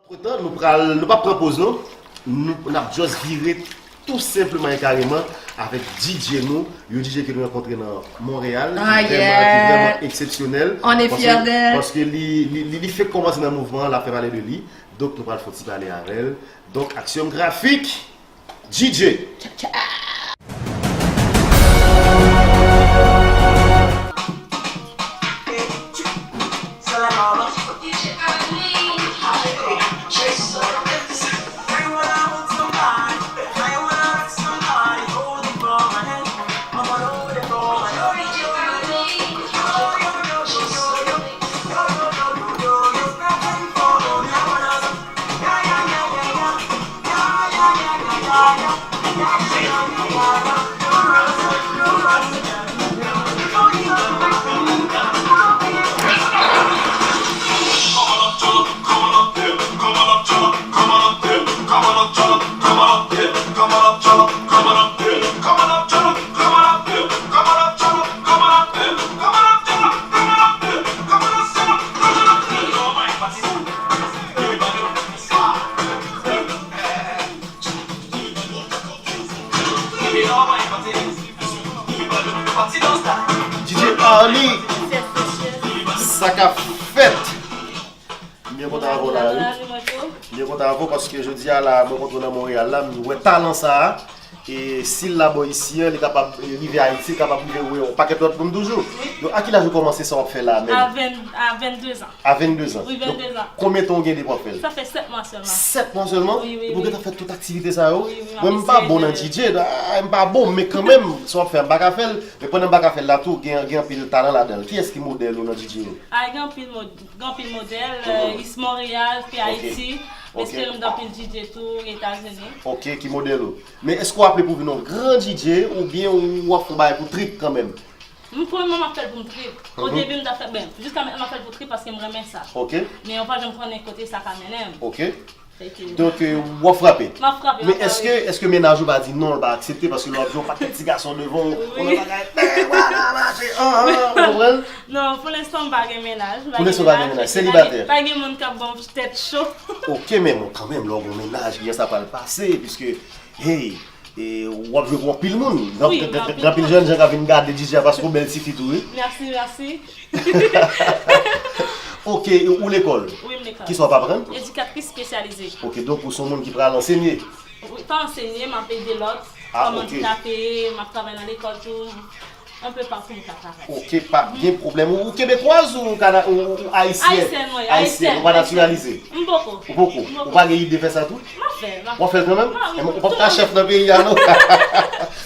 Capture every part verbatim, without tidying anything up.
Antretan, nou pral, nou p ap pran poz non. Nou, n ap just vire tou senpleman e kareman avèk D J nou, yon D J ke nou rankontre nan Monreyal, ki vrèman, ki vrèman eksepsyonèl. Paske, paske li, li, li, li fenk kòmanse nan mouvman an, l ap fè pale de li. Donk, nou pral fè yon ti pale avè l. Donk, aksyon grafik, D J. D J Arly, sa k ap fèt? M byen kontan avè w la, wi. M byen kontan avè w paske jodi a la, mwen kontre nan Monreyal la, m wè talan sa a. E si l la bò isi an, li kapab, e, rive Ayiti, li kapab rive wè yon pakèt lòt moun toujou. Donk, a ki laj ou kòmanse sa w ap fè la menm? A ven, a vennde zan. A vennde zan. Wi, vennde zan. Donk, konbyen tan w gen depi w ap fè l? Sa fè sèt mwa sèlman. Sèt mwa sèlman? Wi, wi, wi. Epi w gentan fè tout aktivite sa yo? Wi, wi, m ap eseye. Mwen, m pa bon nan D J, ah, m pa bon, men kanmenm, sa w ap fè a, m pa ka fè l. Men pandan m pa ka fè l la tou, gen, gen anpil talan ladan l. Kiyès ki modèl ou nan D J yo? Ah, gen anpil mod-, gen anpil modèl, euh, East Montréal, P Haiti. M espere m gen anpil D J tou, Etazini. Ok, ki modèl ou? Men èske w ap vle pou w vin yon gran D J oubyen w ap fè yon bagay pou trip kanmenm? M, pou lemoman, m ap fè l pou m trip. O debi, m t ap fè, ben, jiska mentnan, m ap fè l pou trip paske m renmen sa. Ok. Men ou pa janm konnen kote sa ka mennen m. Ok. Donk, euh, w ap frape. M ap frape, m ap frape. Men èske, èske mennaj ou pa di non, l pa aksepte paske lè w ap jwe yon pakèt ti gason devan w, yon bagay, ben, vwala, mache, an, an, an, ou konprann? Non, pou lenstan, m pa gen mennaj. Pou lenstan, w pa gen mennaj. Selibatè. Pa gen moun k ap ban m tèt cho. Ok, men bon, kanmenm, lè w gen yon mennaj, kijan sa pral pase, piske, hey, e, w ap jwe pou anpil moun. Gen, gen, gen anpil jènjan k ap vin gade D J a paske w bèl tifi tou, wi. Mèsi, mèsi. Ok, e ou lekòl? Wi, m lekòl. Kisa w ap aprann? Edikatris espesyalize. Ok, donk ou se yon moun ki pral ansenye? Wi, pa ansenye, m ap ede lòt. Ah, ok. Kòm andikape, m ap travay nan lekòl tou. Anpe pakou m ka travay. Ok, pa gen pwoblèm. Ou, ou kebekwaz ou kana-, ou, ou ayisyèn? Ayisyèn, wi, ayisyèn. Ou pa natiralize? M poko. Ou poko? M poko. Ou pa gen ide fè sa tou? M ap fè l, m ap fè l. W ap fè l kanmenm? M ap, wi. Enben, ou p ap ka chèf nan peyi a, non?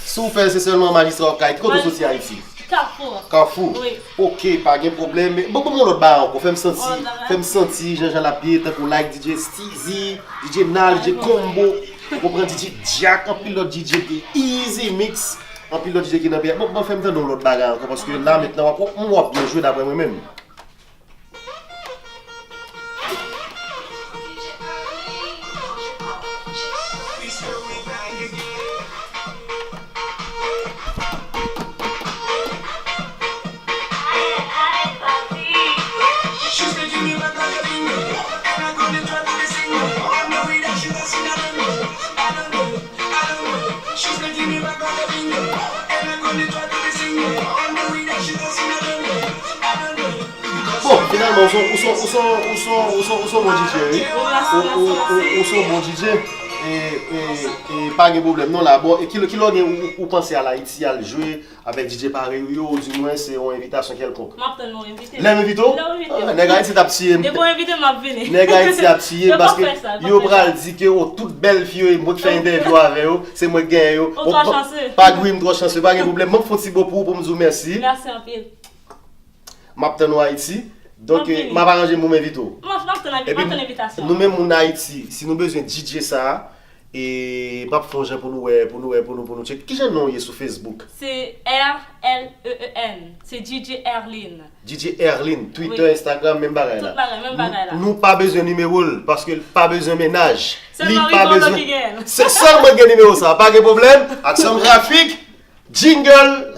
Si w fè l, se sèlman majistra w ap ka ede. Kote w soti Ayiti? Kafou. Kafou? Wi. Ok, pa gen pwoblèm. Men bon, bon, yon lòt bagay ankò. Fè m santi, fè m santi jan jan l ap ye, tankou like D J Steezy, D J Nal, D J Combo. Ou konprann, D J Jack, anpil lòt D J, Easy Mix. Anpil lòt D J ki nan peyi a. Bon, bon, fè m tande yon lòt bagay ankò, paske la mentnan w ap, w ap byen jwe daprè mwen menm. Bon, finalman, ou se, ou se, ou se, ou se, ou se, ou se, ou se yon bon D J, wi. Ou, ou, ou, ou, ou se yon bon D J. E, e, e pa gen pwoblèm non la. Bon, e ki, ki lè w gen ou, ou panse al Ayiti, al jwe avèk D J parèy ou yo, oudimwen se yon envitasyon kèlkonk? M ap tann ou envite m. Lè m envite w? Lè w envite m. Ah, nèg Ayiti t ap tiye m. Depi w envite m, m ap vini. Nèg Ayiti ap tiye m paske yo pral di ke, oh, tout bèl fi yo, e mwen k fè entèvyou avè yo, se mwen k genyen yo. Ou twò chanse. Pa gri, m twò chanse, pa gen pwoblèm. M ap fè yon ti bo pou ou pou m di w mèsi. Mèsi anpil. M ap tann ou Ayiti. Donk, eh, m ap aranje m pou m envite w. M ap, m ap tann, m ap tann envitasyon. Epi, nou menm moun Ayiti, si nou bezwen D J sa a, e m ap fè yon jan pou nou wè, pou nou wè, pou nou, pou nou tcheke. Kijan non w ye sou Facebook? Se R L E E N. Se D J Erlin. D J Erlin, Twitter, Instagram, menm bagay la. Tout bagay, menm bagay la. Nou, nou pa bezwen nimewo l, paske l pa bezwen mennaj. Li pa bezwen. Sèlman Rigolo ki genyen l. Se sèl mwen gen nimewo sa, pa gen pwoblèm. Aksyon grafik, jingle,